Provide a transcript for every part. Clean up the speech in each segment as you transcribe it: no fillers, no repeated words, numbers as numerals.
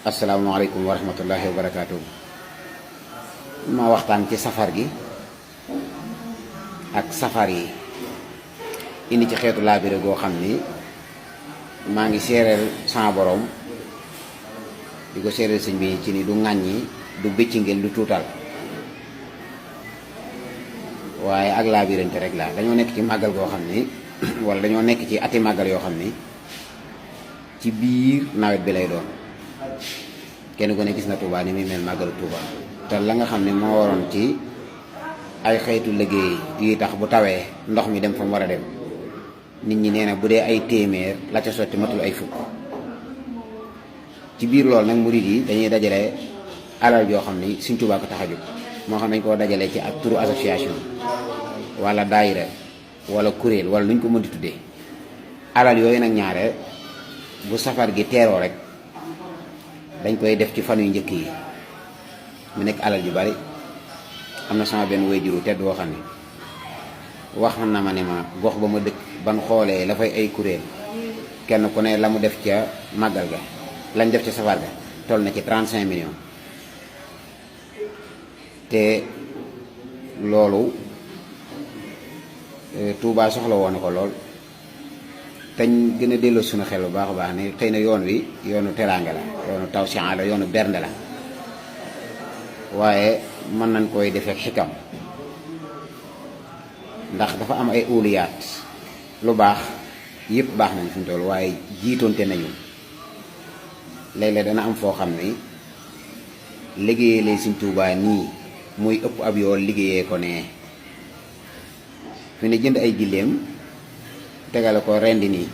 asalaamaaleykum wa rahmatullahi wa barakaatu. ma waxtaan ci safar gi ak safar yi indi ci xeetu laabire goo xam ni maa ngi séeréel sama borom di ko séeréel sëñ bi ci ni du ŋàññi du bëccingel du tuutal waaye ak laabirante rek la dañoo nekk ci màggal goo xam ni wala dañoo nekk ci ati màggal yoo xam ni ci biir nawet bi lay doon kenn ku ne gis na Touba ni muy mel màggalu Touba te la nga xam ne moo waroon ci ay xeetu liggéey yi tax bu tawee ndox mi dem fa mu war a dem nit ñi nee na bu dee ay téeméer la ca sotti matul ay fukk ci biir loolu nag murid yi dañuy dajale alal yoo xam ni Sëñ Touba ko tax a jóg moo xam nañ koo dajale ci ak turu association wala daayira wala kuréel wala nuñ ko mën di tuddee alal yooyu nag ñaare bu safar gi teeroo rek dañ koy def ci fan yu njëkk yi mu nekk alal ju bari. am na sama benn waajur tedd woo xam ne wax na ma ne ma gox ba ma dëkk ban xoolee la fay ay kuréel kenn ku ne la mu def ca màggal ga lañ def ca safar ga toll na ci 35 millions te loolu Touba soxla woon na ko lool teñ gën a delloo suñu xel bu baax a baax ne xëy na yoon wi yoonu teraanga la yoonu tawsiya la yoonu bernde la waaye mën nañ koy defee xikam ndax dafa am ay uliyaat lu baax yëpp baax nañ fi mu toll waaye jiitoonte nañu léeg-léeg dana am foo xam ni liggéeyee lay Sëñ Tuubaa nii muy ëpp ab yoon liggéeyee ko nee fi ne jënd ay giléem tegale ko rendi nii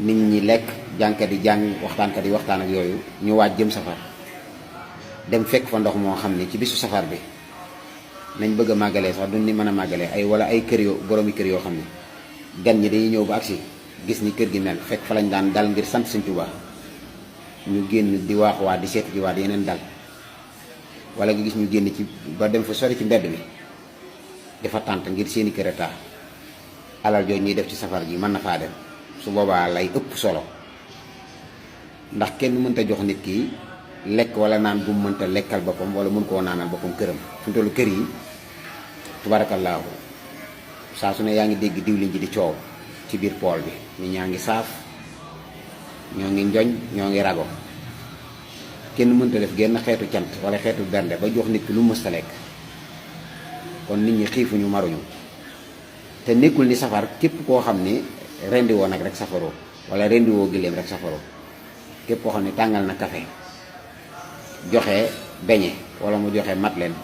nit ñi lekk jànkat yi jàng waxtaankat yi waxtaan ak yooyu ñu waaj jëm safar dem fekk fa ndox moo xam ne ci bisu safar bi nañ bëgg a màggalee sax duñ ni mën a màggalee ay wala ay kër yoo boroomi kër yoo xam ne gan ñi dañuy ñëw ba agsi gis ni kër gi mel fekk fa lañ daan dal ngir sant Sëñ Tuubaa ñu génn di waaxuwaat di seetu ji waat yeneen dal wala nga gis ñu génn ci ba dem fa sori ci mbedd mi dafa tànt ngir seeni kër a taa alal jooju ñuy def ci safar gi mën na faa dem su boobaa lay ëpp solo ndax kenn mënta jox nit ki lekk wala naan bu mu mënta lekkal boppam wala mën koo naanal boppam këram fi mu tollu kër yi tubarakallaahu saa su ne yaa ngi dégg diwlin ji di coow ci biir pool bi ñu ñaa ngi saaf ñoo ngi njoñ ñoo ngi rago kenn mënta def genn xeetu cant wala xeetu bernde ba jox nit ki lu mësta lekk kon nit ñi xiifuñu maruñu te nekkul ni safar képp koo xam ni rendi woo nag rek safaroo wala rendi woo giléem rek safaroo képp koo xam ne tàngal na café joxe beñe wala mu joxe matleen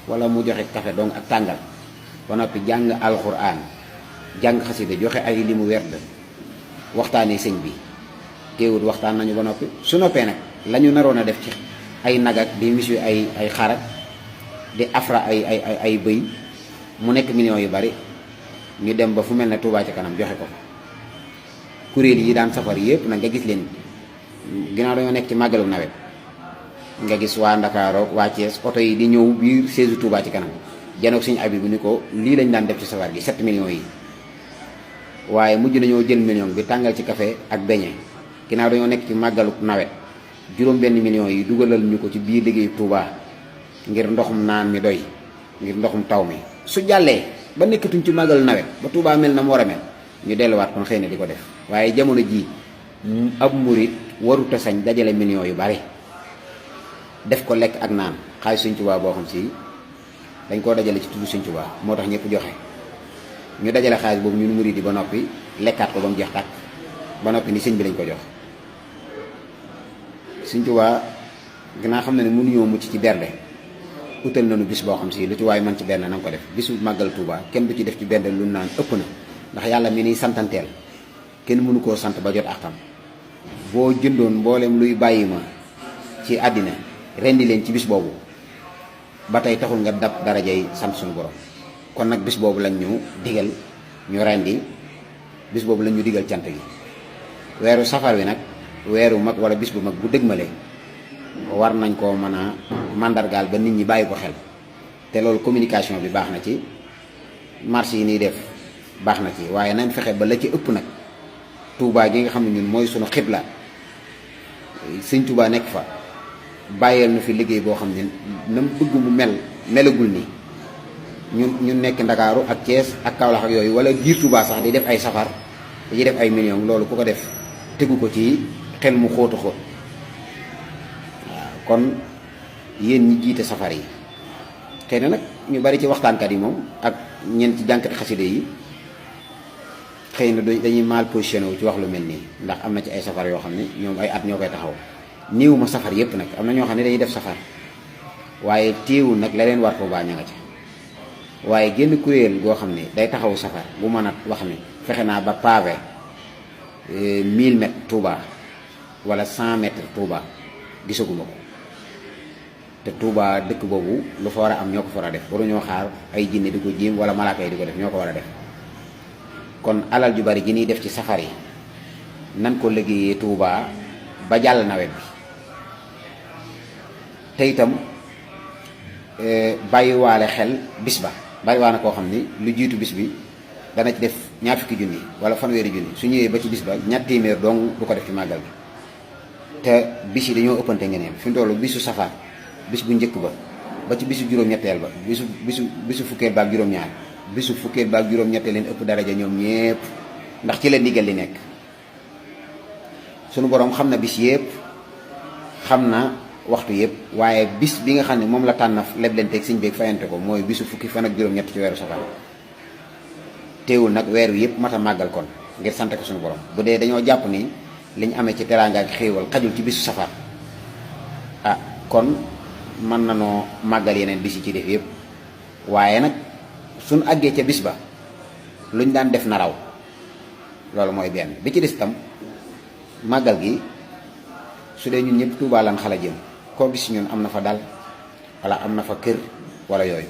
wala mu joxe café donc ak tàngal ba noppi jàng alxuraan jàng xasida joxe ay limu werd waxtaanee sëñ bi teewut waxtaan nañu ba noppi su noppee nag la ñu naroon a def ci ay nag ak di misu ay xarak di afra ay bëy mu nekk millions yu bari ñu dem ba fu mel ne Touba ci kanam joxe ko kuréel yi daan safar yëpp nag nga gis leen ginnaaw dañoo nekk ci màggalu nawet nga gis waa Ndakaarook waa Thiès oto yi di ñëw biir siège Touba ci kanam janoog Sëñ Abibu ni ko lii lañ daan def ci safar gi 7 millions yi waaye mujj nañoo jël million bi tàngal ci café ak beñe ginnaaw dañoo nekk ci màggalu nawet juróom benn millions yi dugalal ñu ko ci biir liggéeyu Touba ngir ndoxum naan mi doy ngir ndoxum taw mi su jàllee ba nekkatuñ ci màggalu nawet ba Touba mel na mu war a mel ñu delluwaat kon xëy na di ko def waaye jamono ji ab murit waruta sañ dajale millions yu bari def ko lekk ak naan xaalis Sëñ Tuubaa boo xam si dañ koo dajale ci tudd Sëñ Tuubaa moo tax ñëpp joxe ñu dajale xaalis boobu ñun murit yi ba noppi lekkaat ko ba mu jeex tàkk ba noppi ni sëñ bi lañ ko jox Sëñ Tuubaa gannaaw xam na ne mënuñoo mucc ci bernde utal nañu bis boo xam si lu ci waay man ci benn na nga ko def bisu màggal Touba kenn du ci def ci benn lu naan ëpp na ndax yàlla mi niy santanteel kenn mënu koo sant ba jot akam boo jëndoon mboolem luy bàyyi ma ci àddina rendi leen ci bis boobu ba tey taxul nga dab darajay sant suñu borom kon nag bis boobu lañ ñu digal ñu rendi bis boobu lañ ñu digal cant gi weeru safar wi nag weeru mag wala bis bu mag bu dëgmale war nañ koo mën a màndargaal ba nit ñi bàyyi ko xel te loolu communication bi baax na ci marché yi nii def baax na ci waaye nañ fexe ba la ci ëpp nag Touba gi nga xam ne ñun mooy sunu xibla sëñ Touba nekk fa bàyyeel nu fi liggéey boo xam ne na mu bëgg mu melagul ni ñu nekk Ndakaaru ak Thiès ak Kaolack ak yooyu wala biir Touba sax di def ay safar di def ay millions loolu ku ko def tegu ko ci xel mu xóotu xóot waaw kon yéen ñi jiite safar yi xëy na nag ñu bari ci waxtaankat yi moom ak ñeent ci jànkati xaside yi xëy na dañuy mal positionné wu ci wax lu mel nii ndax am na ci ay safar yoo xam ne ñoom ay at ñoo koy taxaw niiw ma safar yépp nag am na ñoo xam ne dañuy def safar waaye téewul nag la leen war Touba ña nga ca waaye génn kuréel goo xam ne day taxawu safar bu mën a wax ne fexe naa ba pavé 1000 mètres Touba wala 100 mètres Touba gisaguma ko te Touba dëkk boobu lu fa war a am ñoo ko fa war a def waruñoo xaar ay jinne di ko jéem wala malaaka yi di ko def ñoo ko war a def kon alal ju bari ji ñuy def ci safar yi nan ko liggéeyee Touba ba jàll nawet bi te itam bàyyiwaale xel bis ba bàyyiwaale koo xam ni lu jiitu bis bi dana ci def ñaar fukki junni wala fanweeri junni su ñëwee ba ci bis ba ñaar téeméer dong du ko def ci màggal bi te bis yi dañoo ëppante ngeneen fi mu toll bisu safar bis bu njëkk ba ci bisu juróom-ñetteel ba bisu fukkeel ba ak juróom-ñaar bisu fukkeel ba ak juróom-ñetteel leen ëpp daraja ñoom ñépp ndax ci la ndigal li nekk sunu borom xam na bis yépp xam na waxtu yépp waaye bis bi nga xam ne moom la tànn leblenteeg siñ beeg fayante ko mooy bisu fukki fan ak juróom-ñett ci weeru safar teewul nag weer wi yépp mat a màggal kon ngir sant ko sunu borom bu dee dañoo jàpp ni liñ amee ci teraanga ak xéewal xajul ci bisu safar ah kon mën na noo màggal yeneen bis yi ci def yépp waaye nag suñ àggee ca bis ba luñ daan def na raw loolu mooy benn bi ci des tam màggal gi su dee ñun ñëpp Touba lan xala jëm koo gis ñun am na fa dal wala am na fa kër wala yooyu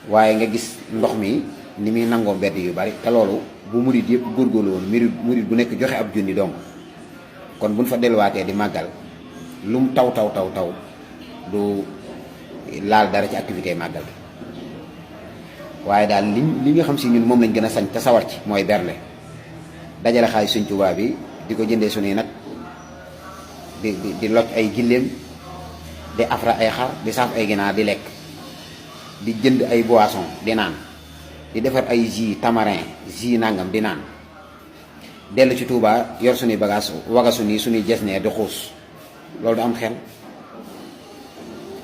waaye nga gis ndox mi ni muy nangoo mbedd yu bari te loolu bu murit yëpp góorgóorlu woon murit bu nekk joxe ab junni dong kon buñ fa delluwaatee di màggal lum taw du laal dara ci activité màggal gi waaye daal li nga xam si ñun moom lañ gën a sañ te sawar ci mooy bernde dajale xaalis Sëñ Tuubaa bi di ko jëndee suñuy nag di loj ay gilleem di afra ay xar di saaf ay ginaar di lekk di jënd ay boisson di naan di defar ay jus tamarin jus nangam di naan dellu ci Touba yor suñuy bagage wagasu nii suñuy jesneer di xuus loolu du am xel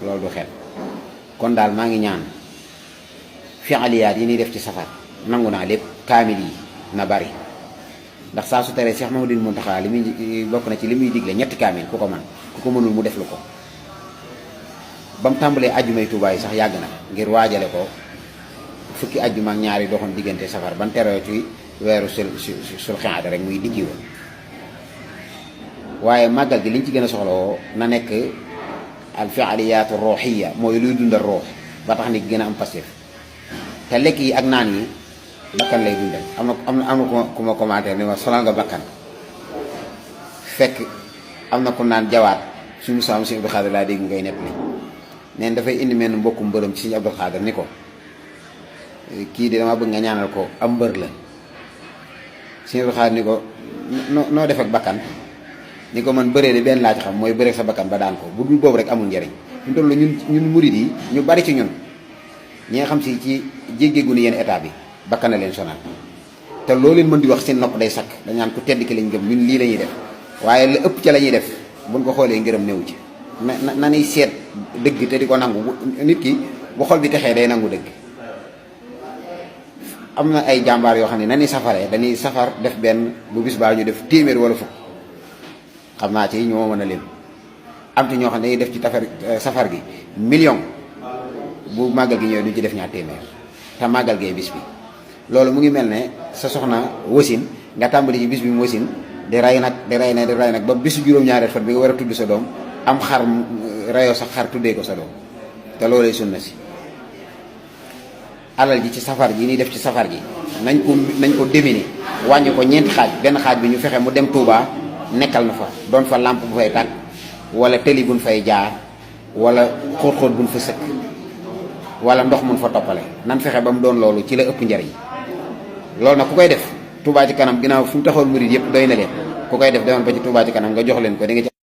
loolu du xel kon daal maa ngi ñaan fi'aliyaat yi ñuy def ci safar nangu naa lépp kaamil yi na bari ndax saa su teree Cheikh Mouhamadoul Mountakha li muy bokk na ci li muy digle ñetti kaamil ku ko man ku ko mënul mu def lu ko ba mu tàmbalee ajjumay Touba yi sax yàgg na ngir waajale ko fukki ajjuma ak ñaari doxoon diggante safar ban teroo ci weeru sul xaada rek muy diggi woon waaye màggal gi liñ ci gën a soxlawoo na nekk al fi'aliyaatu ruuxiya mooy luy dundal ruux ba tax ni gën a am passif te lekk yi ak naan yi bakkan lay dundal am na ku ma commenté ni ma solal nga bakkan fekk am na ku naan jawaat suñu saam si Abdou Khadir laa dégg ngay nepp li neen dafay indi mel mbokku mbërëm ci suñu Abdou Khadir ni ko kii di dama bëgg nga ñaanal ko am mbër la suñu Abdou Khadir ni ko noo def ak bakkan ni ko man bëree de benn laa ci xam mooy bëree sa bakkan ba daan ko bu dul boobu rek amul njariñ ñu toll ñun murid yi ñu bari ci ñun ñi nga xam si ci jéggeegu ni yenn état bi bakkan na leen sonal te loo leen mën di wax seen nopp day sakk dañ naan ku tedd ki lañ gëm ñun lii la ñuy def waaye la ëpp ca la ñuy def buñ ko xoolee ngërëm néew ci na nuy seet dëgg te di ko nangu nit ki bu xol bi texee day nangu dëgg am na ay jàmbaar yoo xam ne na ñuy safaree dañuy safar def benn bu bis baa ñu def téeméer wala fukk xam naa ci ñoo mën a lim am ci ñoo xam ne dañuy def ci safar gi million bu màggal gi ñëwee duñ ci def ñaar téeméer te màggal gee bis bi loolu mu ngi mel ne sa soxna wasin nga tàmbali ci bis bi mu wasin di ray nag ba bisu juróom-ñaareel fan bi nga war a tudd sa doom am xar rayoo sa xar tuddee ko sa doom te loolay sunna si alal ji ci safar ji ñuy def ci safar ji nañ ko déminer wàññi ko ñeenti xaaj benn xaaj bi ñu fexe mu dem Touba nekkal na fa doon fa lampe bu fay tàkk wala tëli buñ fay jaar wala xóot-xóot buñ fa sëkk wala ndox mun fa toppale nan fexe ba mu doon loolu ci la ëpp njariñ loolu nag ku koy def Touba ci kanam ginnaaw fu mu taxoon murid yëpp doy na leen ku koy def demoon ba ci Touba ci kanam nga jox leen ko di nga ci